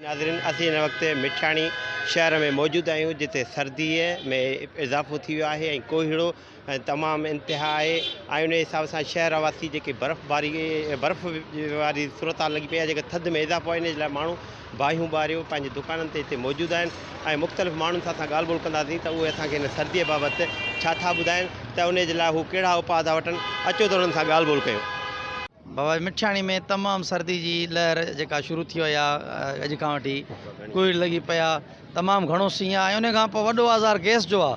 ناظرين اسين هن وقت مٺياڻي شهر ۾ موجود آهيون جتي سردي ۾ اضافو ٿي ويو آهي ۽ ڪوهيڙو تمام انتها آهي ۽ ان حساب سان شهر واسي جيڪي برف باري برف واري صورتحال لڳي پئي آهي جيڪا ٿڌ ۾ اضافو آهي ان جي لاء ماڻهو باهيون ٻاريو پنهنجي دڪانن تي هتي موجود آهن ۽ مختلف ماڻهن سان اسان ڳالهه ٻولهه ڪنداسين ته اهي اسان کي هن سردي بابت ڇا ٿا ٻڌائن ته ان جي لاء هو ڪهڙا اپاء ٿا وٺن اچو ته انهن سان ڳالهه ٻولهه ڪيون. بابا مٺياڻي ۾ تمام سردي جي لهر جيڪا شروع ٿي وئي آ اڄ کان وٺي ڪوهيڙ لڳي پئي آ تمام گهڻو سيء آ ۽ ان کان پوء وڏو آزار گئس جو آ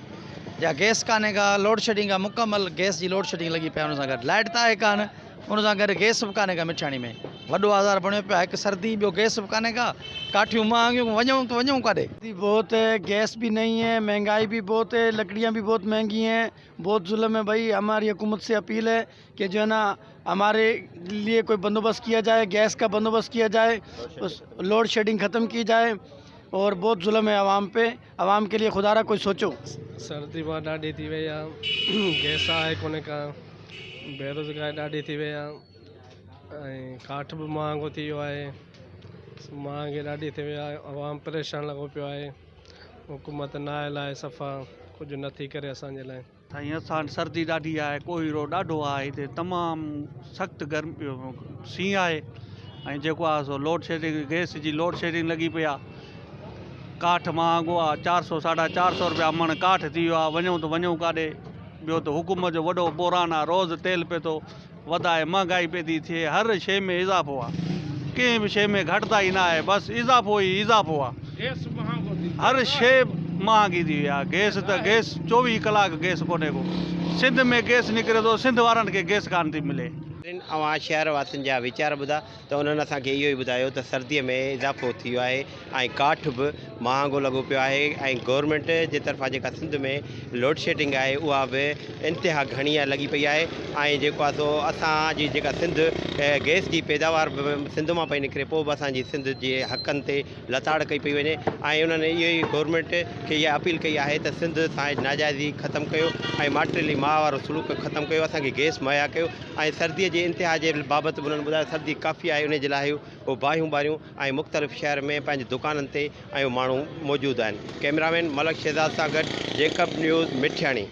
جا گئس ڪانهي ڪا لوڊ شيڊنگ آ مڪمل گئس جي لوڊ شيڊنگ لڳي پئي آ ان سان گڏ لائٽ ته آهي ڪانه ان سان گڏ گئس به ڪانهي ڪا مٺياڻي ۾ وڏو آزار بڻيو پيو آ هڪ سردي ٻيو گئس به ڪانهي ڪا ڪاٺيون مهانگيون وڃون ته وڃون ڪاڏي. سردي بهت هي گئس به نهين هي مهنگائي به بهت هي لڪڙيان به بهت مهنگي هين بهت ظلم هي ڀئي هماري حڪومت سي اپيل هي ڪي جو هي نا هماري ليي ڪوئي بندوبست ڪيا جائي گئس ڪا بندوبست ڪيا جائي لوڊ شيڊنگ ختم ڪي جائي اور بهت ظلم هي عوام پي عوام ڪي ليي خدارا ڪوئي سوچو. سردي بهت ڏاڍي ٿي وئي آ گئس آهي ڪونهي ڪا بيروزگاري ڏاڍي ٿي وئي آ ۽ ڪاٺ به مهانگو ٿي ويو آهي مهانگي ڏاڍي ٿي وئي آهي عوام پريشان لڳو پيو آهي حڪومت نااهل آهي صفا ڪجهه نٿي ڪري اسان جي لاء. سائين اسان وٽ سردي ڏاڍي آهي ڪوهيڙو ڏاڍو آهي هتي تمام سخت گرمي سيء آهي ۽ جيڪو آهي سو لوڊ شيڊنگ گئس جي لوڊ شيڊنگ لڳي پئي آهي ڪاٺ مهانگو آهي چار سو ساڍا چار سو روپيا مڻ ڪاٺ ٿي ويو آهي وڃون ته وڃون ڪاڏي ٻيو ته حڪومت جو وڏو بحران آهي روز تيل پئي ٿو وڌائي مهانگائي پئي ٿي ٿئي هر شيء ۾ اضافو آ ڪنهن به شيء ۾ گهٽتائي نه آهي بس اضافو ئي اضافو آ هر شيء مهانگي ٿي وئي آ گئس ته گئس 24 ڪلاڪ گئس ڪونهي ڪو سنڌ ۾ گئس نڪري ٿو سنڌ وارن کي گئس ڪانه ٿي ملي. اوهان شهر واسين جا ويچار ٻڌا ته انهن اسان کي اهو ئي ٻڌايو ته سردي ۾ اضافو ٿي ويو آهي ۽ ڪاٺ به مهانگو لڳو پيو آهي ۽ گورنمينٽ جي طرفان جيڪا سنڌ ۾ لوڊشيڊنگ آهي اها به انتها گهڻي لڳي پئي آهي ۽ جيڪو آهي سو اسان جي جيڪا سنڌ گئس جي پيداوار به سنڌ مان پئي نڪري پوء به اسان جي سنڌ جي حقن تي لتاڙ ڪئي پئي وڃي ۽ انهن اهو ئي گورنمينٽ کي اها اپيل ڪئي آهي ته سنڌ سان ناجائزي ختم ڪيو ۽ ماٽيلي ماء وارو سلوڪ ختم ڪيو اسان کي گئس مهيا ڪيو ۽ سردي جي انتها جي بابت به انهن ٻڌايو سردي ڪافي آهي انهي جي لاء هو باهيون ٻاريون ۽ مختلف شهر ۾ پنهنجي دڪانن تي ۽ ماڻهو موجود آهن ڪئميرامين ملڪ شهزاد سان گڏ جيڪب نيوز مٺياڻي.